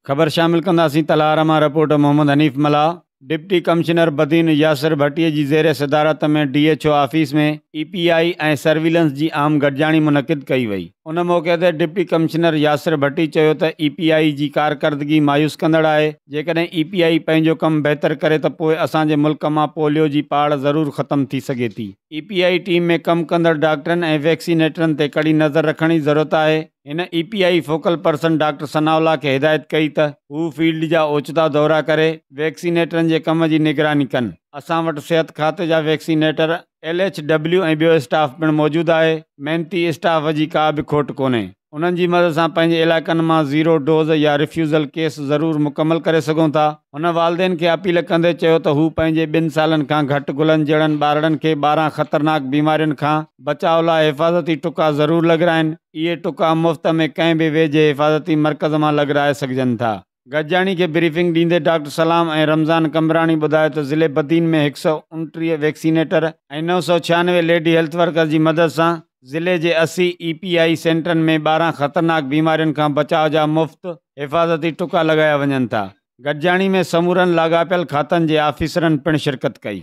خبر شامل ڪنداسين تلهار مان report Muhammad Hanif Mallah, deputy commissioner Badin Yasir Bhatti جي زير صدارت ۾ D H O office ۾ E P I ۽ surveillance جي اهم گڏجاڻي منعقد ڪئي وئي. ان موقعي تي ڊپٽي ڪمشنر ياسر ڀٽي چيو ته اي پي آء جي ڪارڪردگي مايوس ڪندڙ آهي، جيڪڏهن اي پي آء پنهنجو ڪم بهتر ڪري ته پوء اسان جي ملڪ مان پوليو جي پاڙ ضرور ختم ٿي سگهي ٿي. اي پي I team ۾ ڪم ڪندڙ ڊاڪٽرن ۽ ويڪسينيٽرن تي ڪڙي نظر رکڻ جي ضرورت آهي. هن E P I focal person doctor Sanaullah کي هدايت ڪئي ته هو فيلڊ جا اوچتا دورا ڪري ويڪسينيٽرن جي ڪم جي نگراني ڪن. اسان وٽ صحت کاتي جا ويڪسينيٽر، ايل ايڇ ڊبليو ۽ ٻيو اسٽاف پڻ موجود آهي، محنتي اسٽاف جي ڪا به کوٽ ڪونهي. انهن جي مدد سان پنهنجي علائقن مان زيرو ڊوز يا ريفيوزل ڪيس ضرور مڪمل ڪري سگهون ٿا. هن والدين کي اپيل ڪندي چيو ته هو پنهنجي ٻن سالن کان گهٽ گلن جهڙن ٻارڙن کي 12 خطرناڪ بيمارين کان بچاء لاء حفاظتي ٽڪا ضرور لڳرائين. اهي ٽڪا مفت ۾ ڪنهن به ويجهي حفاظتي مرڪز مان لڳرائي سگهجن ٿا. گڏجاڻي کي بريفنگ ڏيندي ڊاڪٽر سلام ۽ رمضان قمبراڻي ٻڌايو ته ضلعي Badin ۾ 129 vaccinator ۽ 996 lady health worker جي مدد سان ضلعي جي 80 اي پي آء سينٽرن ۾ 12 خطرناڪ بيمارين کان بچاء جا مفت حفاظتي ٽڪا لڳايا وڃن ٿا. گڏجاڻي ۾ سمورن لاڳاپيل کاتن جي آفيسرن پڻ شرڪت ڪئي.